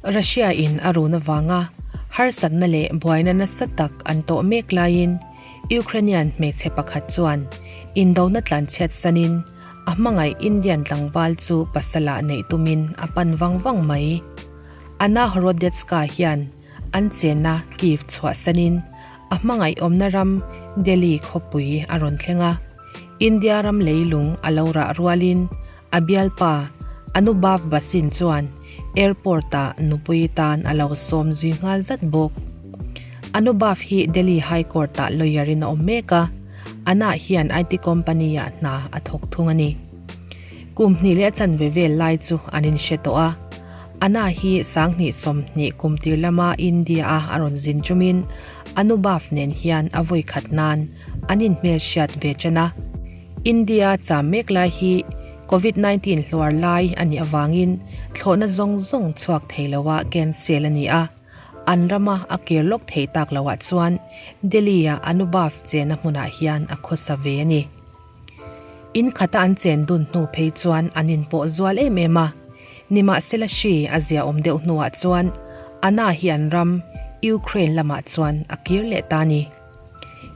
Russia in a run avanga harsatna leh buaina nasa tak an tawh mek laiin Ukrainian hmeichhe pakhat chuan indona tlanchhiat sanin a hmangaih Indian tlangval chu pasalah neih tumin a pan vang vang mai. Anna Horodetska hian an chenna Kyiv chhuahsanin a hmangaih awmna ram Delhi khawpui a rawn thleng a. India ram leilung a lo rah rualin a bialpa Anubhav Bhasin chuan airport-ah nupui tan a lo sawm zui nghal zat bawk. Anubhav hi Delhi High Court-ah lawyer-in a awm mek a, Anna hian IT company-ah hna a thawk thung a ni. Kum hnih leh a chanve vel lai chu an inhre tawh a, Anna hi 20 20 kum tir lama India-a a rawn zin chumin Anubhav nen hian a vawi khat nan an inhmelhriat ve ṭan a. India cham mek lai hi Covid 19 hluar lai a nih avangin thlawhna zawng zawng chhuak thei loa cancel a ni a, an rama a kir lawk thei tak loah chuan Delhi-a Anubhav chena hmunah hian a khawsa ve a ni. In khata an chen dun hnu phei chuan an inpawh zual em em a, nimahsela hri a ziaawm deuh hnuah chuan Anna hi an ram Ukraine lamah chuan a kir leh ta a ni.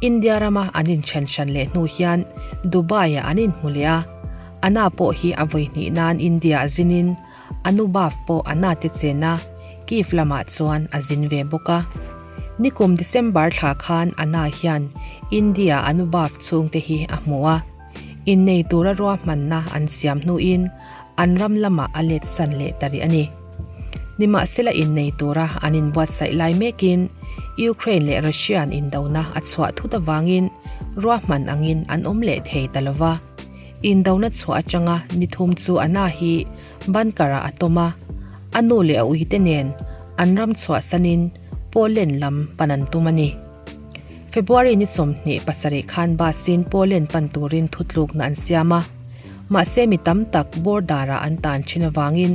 India rama an inthen hran leh hnu hian Dubai-ah an inhmu leh a, Anna pawh hi a vawi hnih nan India-ah zinin Anubhav pawh Anna te chena Kyiv lamah chuan a zin ve bawk a. Nikum December thla khan Anna hian India Anubhav chhungte hi a hmu a, innei tura ruahmanna an siam hnuin an ram lamah a let san leh ta rih a ni. Nimahsela innei tura an inbuatsaih lai mekin Ukraine leh Russian indona a chhuah thut avangin ruahman angin an awm leh thei ta lo va. Indona chhuah atanga ni thum chu Anna hi bunker-ah a tawm a, a nu leh a uite nen an ram chhuahsanin Poland lam pan an tum a ni. February ni 27 khan bus-in Poland pan turin thutlukna an siam a, mahse mi tam tak border-ah an tan thin avangin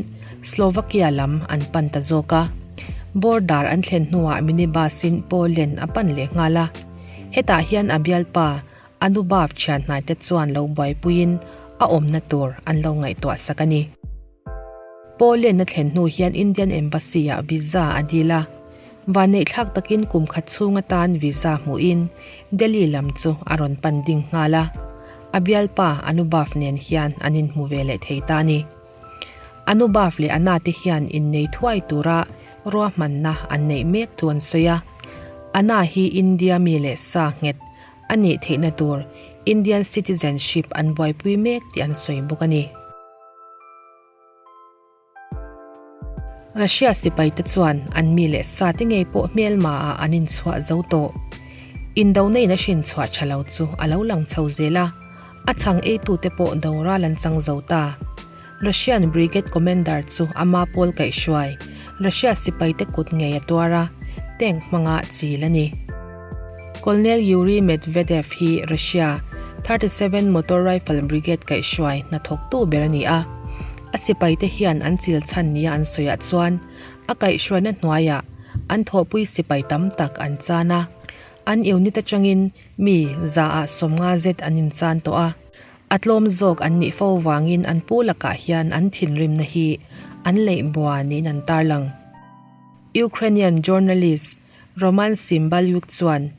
Slovakia lam an pan ta zawk a. Border an thlen hnuah minibus-in Poland a pan leh nghal a. Hetah hian a bialpa Anubhav thianhnaite chuan lo buaipuiin a awmna tur an lo ngaihtuah sak a ni. Poland a thlen hnu hian Indian Embassy-ah visa a dil a. Vanneihthlak takin kum khat chhung atan visa hmuhin Delhi lam chu a rawn pan ding nghal a. A bialpa Anubhav nen hian an inhmu ve leh thei ta a ni. Anubhav leh Anna te hian innei thuai tura ruahmanna an neih mek thu an sawi a. Anna hi India mi leh sa nghet a nih theihna tur Indian citizenship an buaipui mek tih an sawi bawk a ni. Russia sipaite chuan an mi leh sa te ngei pawh hmelma ah an inchhuah zo tawh. Indona in a hrinchhuah tha lo chu a lo lang chho zel a, a chhang eitute pawh do ral an chang zo ta. Russian Brigade Commander chu ama pawl kaihhruai Russia sipaite kut ngei a tuar a, tank hmanga chil a ni. Colonel Yuri Medvedev hi Russia 37 Motor Rifle Brigade kaihhruai hnathawktu ber a ni a. A sipaite hian an chil chhan nia an sawiah chuan a kaihhruaina hnuaiah an thawhpui sipai tam tak an chan a. An unit atangin mi zaah 50 zet an inchan tawh a. A tlawm zawk an nih fo vangin an pu lakah hian an thinrimna hi an leih bua niin an tarlang. Ukrainian journalist Roman Tsymbaliuk chuan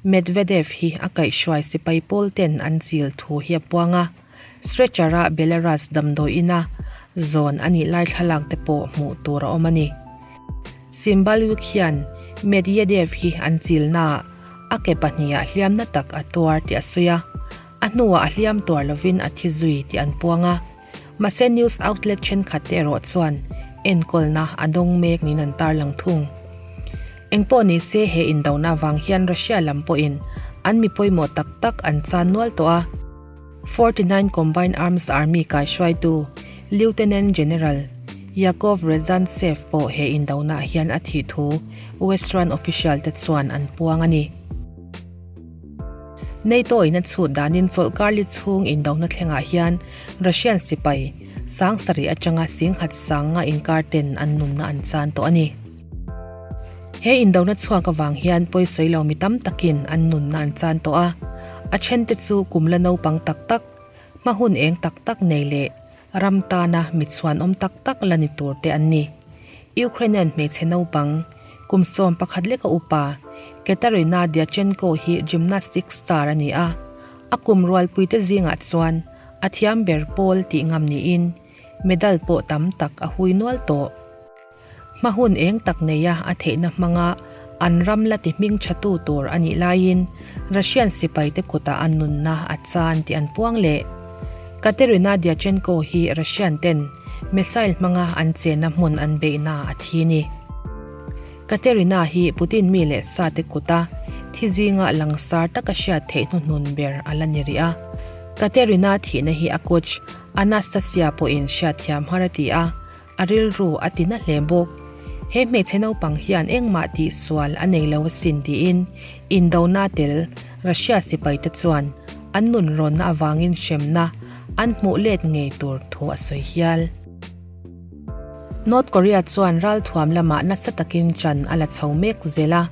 Medvedev hi a kaihhruai sipai pawl ten an chil thu hi a puang a, stretcher-a Belarus damdawi ina zawn a nih lai thlalak te pawh hmuh tur a awm a ni. Tsymbaliuk hian Medyedev hi an chilnaah a ke pahniha hliamna tak a tuar tih a sawi a, a hnuah a hliam tuar lovin a thi zui tih an puang a. Mahse news outlet thenkhat te erawh chuan enkawlna a dawng mek niin an tarlang thung. Engpawh ni se he indona avang hian Russia lam pawhin an mi pawimawh tak tak an chan nual tawh a. 49 Combined Arms Army kaihruaitu Lieutenant General Yakov Rezantsev pawh he indona ah hian a thih thu Western official te chuan an puang a ni. NATO in a chhut danin chawlhkar li chhung indona thlengah hian Russian sipai 7000 atanga singhat sanga inkar ten an nunna an chan tawh a ni. He indona chhuak avang hian pawisawi lo mi tam takin an nunna an chan tawh a, a thente chu kum la naupang tak tak, hma hun eng tak tak nei leh ram tana mitchhuanawm tak tak la ni tur te an ni. Ukrainian hmeichhe naupang, kum 11 leka upa, Kateryna Dyachenko hi gymnastics star a ni a, a kum rualpuite zingah chuan a thiam ber pawl tih ngam niin medal pawh tam tak a hui nual tawh. Hma hun eng tak neia a theihna hmanga an ram la ti hming thatu tur a nih laiin Russian sipaite kutah a nunna a chan tih an puang leh. Kateryna Dyachenko hi Russian ten missile hmanga an chenna hmun an beihna a thi ni. Kateryna hi Putin mi leh sate kuta thi zinga langsar taka hriat theih hnuhnun ber a la ni rih a. Kateryna thihna hi a coach Anastasia pawhin hriatthiam har a ti a. A rilru a ti na hle bawk. He hmeichhe naupang hian engmah tih sual a nei lo asin tiin indona tel Russia sipaite chuan an nunrawnna avangin hremna an hmuh let ngei tur thu a sawi hial. North Korea chuan ralthuam lamah nasa takin chan a la chho mek zel a.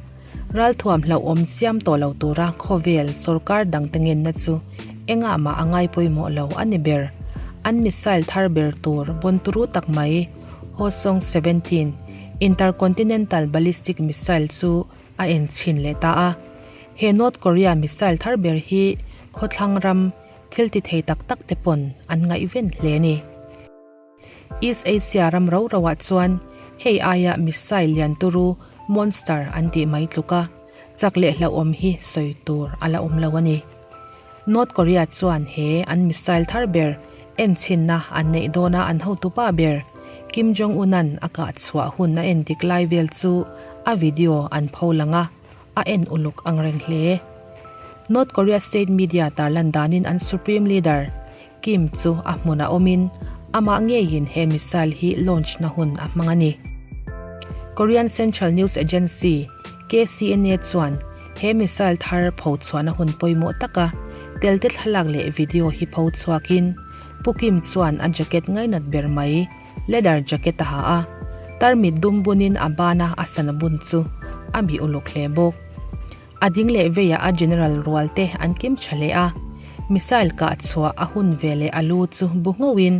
Ralthuam hlauhawm siam tawh lo tura khawvel sorkar dangte ngenna chu engah mah a ngai pawimawh lo a ni ber. An missile thar ber tur bawnturu tak mai Hwasong 17 Intercontinental Ballistic Missile chu a enchhin leh ta a. He North Korea missile thar ber hi khawthlang ram thil ti thei tak tak te pawn an ngaihven hle a ni. East Asia ram ro roah chuan hei aia missile lian turu monster an tih mai tluk a, chak leh hlauhawm hi sawi tur a la awm lo a ni. North Korea chuan he an missile thar ber enchhinna an neih dawna an hotupa ber Kim Jong-un-a'n a kah chhuah hun a endik lai vel chu a video an pho lang a, a en uluk ang reng hle. North Korea state media tarlan danin an supreme leader Kim chu a hmunah awmin amah ngeiin he missile hi launch na hun a hmang a ni. Korean Central News Agency, KCNA, chuan he missile thar pho chhuahna hun pawimawh taka telte thlalak leh video hi pho chhuakin Pu Kim chuan a jacket ngainat ber mai leather jacket a ha a, tarmit dum bunin a bana a sana bun chu a bih uluk hle bawk. A ding leh veiah a general rual te an kim tha leh a, missile kah chhuah a hun ve leh a lu chu bu nghoin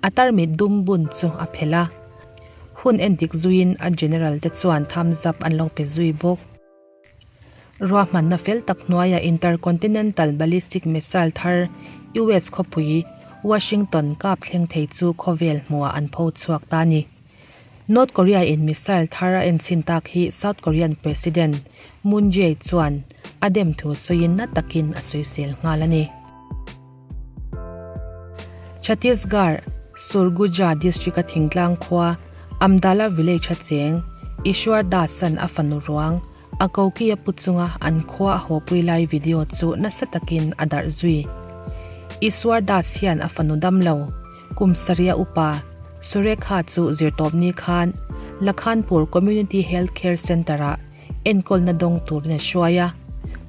a tarmit dum bun chu a phelh a. Hun endik zuiin a general te chuan thumbs up an lo pe zui bawk. Ruahmanna fel tak hnuaia intercontinental ballistic missile thar US khawpui Washington kap thleng thei chu khawvel hmuhah an pho chhuak ta a ni. North Korea in missile thar a enchhin tak hi South Korean President Moon Jae chuan a dem thu sawiin na takin a sawisel nghal a ni. Chhattisgarh, Surguja district a thingtlang khua Amdala village a cheng Ishwar Das-a'n a fanu ruang a koki a pu chunga an khua a hawpui lai video chu nasa takin a darh zui. Ishwar Das hian a fanu dam lo. Kum sarih a upa, Surekha chu zirtawpni khan Lakhanpur Community Health Care Centre-ah enkawlna dawng turin a hruai a.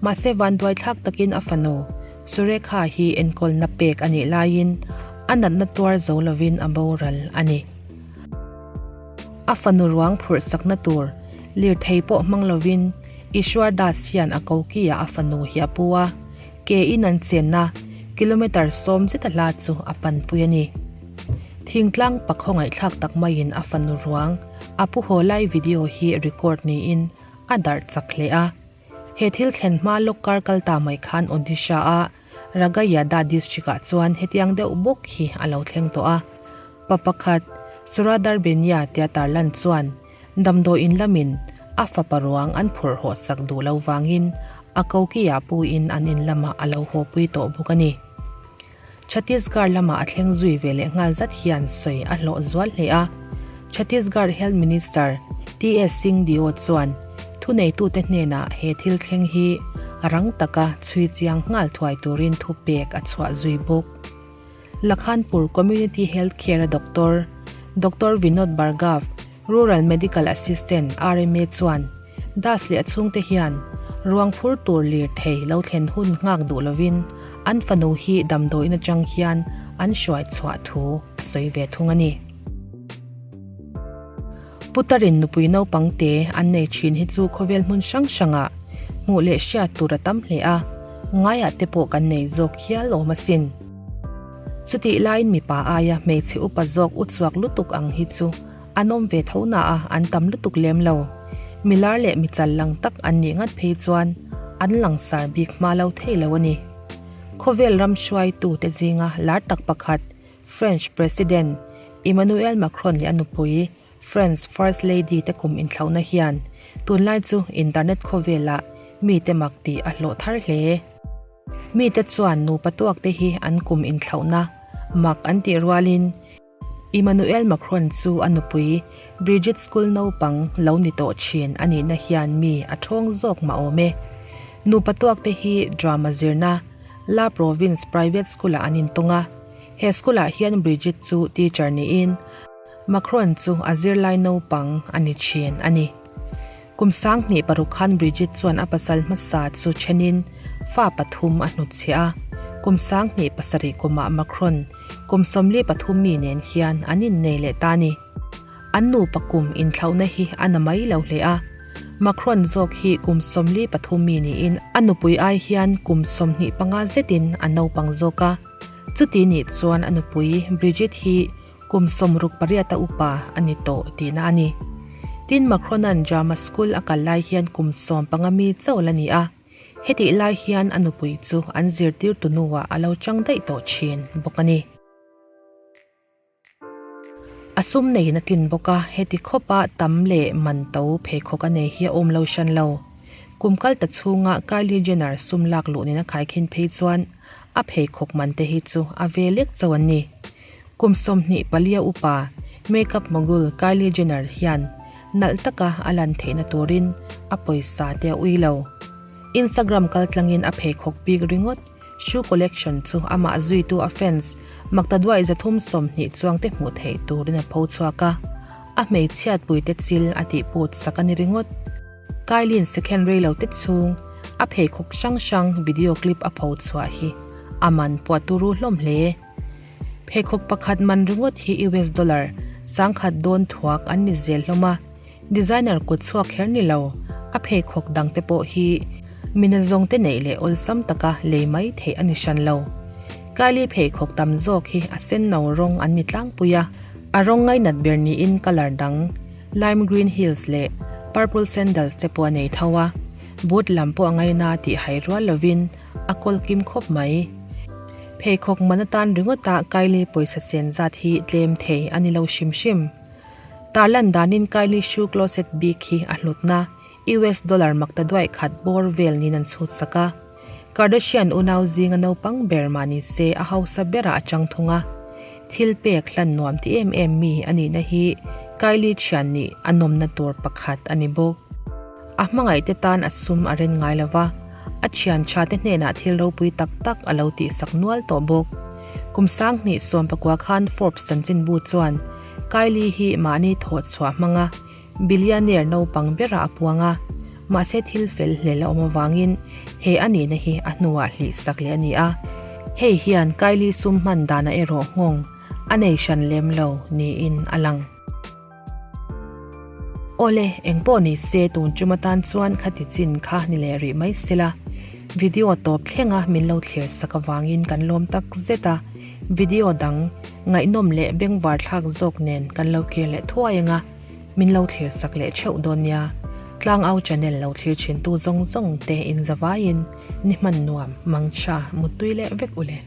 Mahse vanduaithlak takin a fanu, Surekha hi enkawlna pek a nih laiin a natna tuar zo lovin a boral a ni. A fanu ruang phurh sakna tur lirthei pawh hmang lovin Ishwar Das hian a koki-ah a fanu hi a pu a. Ke in an chenna kilometre sawm zeta hla chu a panpui a ni. Thingtlang pa khawngaihthlak tak maiin a fanu ruang a pu haw lai video hi record niin a darh chak hle a. He thil thlen hma lawk kar kal ta mai khan Odisha a Ragayada district ah chuan hetiang deuh bawk hi a lo thleng tawh a. Pa pakhat Suradar Benia tia tarlan chuan Damdawiin lamin a fapa ruang an phurh haw sak duh lo vangin a kokiah puin an in lamah a lo hawpui tawh bawk a ni. Chhattisgarh lamah a thleng zui ve leh nghal zat hian sawi a hlawh zual hle a. Chhattisgarh Health Minister TS Singh Deo chuan thuneitute hnenah he thil thleng hi rang taka chhui chiang nghal thuai turin thupek a chhuah zui bawk. Lakhanpur Community Health Care-a doctor, Doctor Vinod Bhargav, Rural Medical Assistant, RMA, chuan Das leh a chhungte hian ruang phur tur lirthei lo thlen hun nghak duh lovin an fanu hi damdawiin atang hian an hruai chhuah thu a sawi ve thung a ni. Putarin nupui naupang te an nei thin hi chu khawvel hmun hrang hrangah hmuh leh hriat tur a tam hle a, ngaiah te pawh kan nei zawk hial awm asin. Chutih laiin mipa aia hmeichhe upa zawk u chhuak lutuk ang hi chu. An awm ve tho na a, an tam lutuk lem lo. Milar leh michal lang tak an nih ngat phei chuan an langsar bik hma lo thei lo a ni. Khawvel ram hruaitute zinga lar tak pakhat French President Emmanuel Macron leh a nupui France First Lady te kum inthlauhna hian tunlai chu internet khawvelah mite mak tih a hlawh thar hle. Mite chuan nupa tuakte hi an kum inthlauhna mak an tih rualin Emmanuel Macron chu a nupui Brigitte school naupang lo ni tawh thin a nihna hian mi a thawng zawk mah awm e. Nupa tuakte hi drama zirna La Province Private School-ah an intawng a, he school-ah hian Brigitte chu teacher niin Macron chu a zirlai naupang a ni thin a ni. Kum 2006 khan Brigitte chuan a pasal hmasa chu thenin fa pathum a hnutchhiah a. Kum 2007 kumah Macron kum 43 mi nen hian an innei leh ta a ni. An nupa kum inthlauhna hi a na mai lo hle a. Macron zawk hi kum 43 mi niin a nupui ai hian kum 25 zetin a naupang zawk a. Chuti nih chuan a nupui Brigitte hi Kum 68 a upa a ni tawh tihna a ni. Tin, Macron-a'n drama school a kal lai hian kum 15 mi chauh la ni a, hetih lai hian a nupui chu an zirtirtu nuah a lo chang daih tawh thin bawk a ni. A sum neiin a tlin bawk a, heti khawpa tam leh man to pheikhawk a nei hi a awm lo hran lo. Kum kal ta chhunga Kylie Jenner sum lak luh nena khaikhin phei chuan a pheikhawk man te hi chu a ve lek chauh an ni. Kum 24 a upa, makeup mogul Kylie Jenner hian nalh taka a lan theihna turin a pawisa te a ui lo. Instagram kaltlangin a pheikhawk bik ringawt shoe collection chu amah zuitu a fans maktaduai 320 chuangte hmuh theih turin a pho chhuak a, a hmeichhiatpuite chil a tihput sak a ni ringawt. Kylie-in second rei lo te chhung a pheikhawk hrang hrang video clip a pho chhuah hi a man pawh a turu hlawm hle. Pheikhawk pakhat man ringawt hi US dollar 10,000 dawn thuak an ni zel hlawm a, designer kut chhuak kher ni lo, a pheikhawk dang te pawh hi mina zawng te neih leh awlsam taka lei mai theih a ni hran lo. Kylie pheikhawk tam zawk hi a sen no rawng an ni tlangpui a, a rawng ngainat ber niin colour dang lime green heels leh purple sandals te pawh a nei tho a, boot lam pawh a ngaina tih hai rual lovin a kawl kim khawp mai. Pheikhawk man atan ringawta Kylie pawisa chen zat hi tlem thei a ni lo hrim hrim. Tarlan danin Kylie shoe closet bik hi a hlutna US dollar makta duaih khat bawr vel niin an chhut sak a. Kardashian unau zinga naupang ber mah ni se a hausa berah a chang thung a. Thil pek hlan nuam ti em em mi a nihna hi Kylie thian nih a nawmna tur pakhat a ni bawk. A hmangaihte tan a sum a ren ngai lo va, a thian tha te hnenah thil ropui tak tak a lo tihsak nual tawh bawk. Kum 2019 khan Forbes chanchinbu chuan Kylie hi mahni thawh chhuah hmanga billionaire naupang berah a puang a, mahse thil fel hlel a awm avangin he a nihna hi a hnuah hlihsak leh a ni a. Hei hian Kylie sum hman danah erawh nghawng a nei hran lem lo niin a lang. Awle, engpawh ni se tun tum atan chuan khati chin kha ni leh rih mai sela. Video tawp thlenga min lo thlir sak avangin kan lawm tak zet a, video dang ngaihnawm leh bengvar thlak zawk nen kan lo kir leh thuai anga min lo thlir sak leh theuh dawn nia. Tlangau channel lo thlir thintu zawng zawng te inzavaiin ni hman nuam, mangtha, muttui leh vek ule.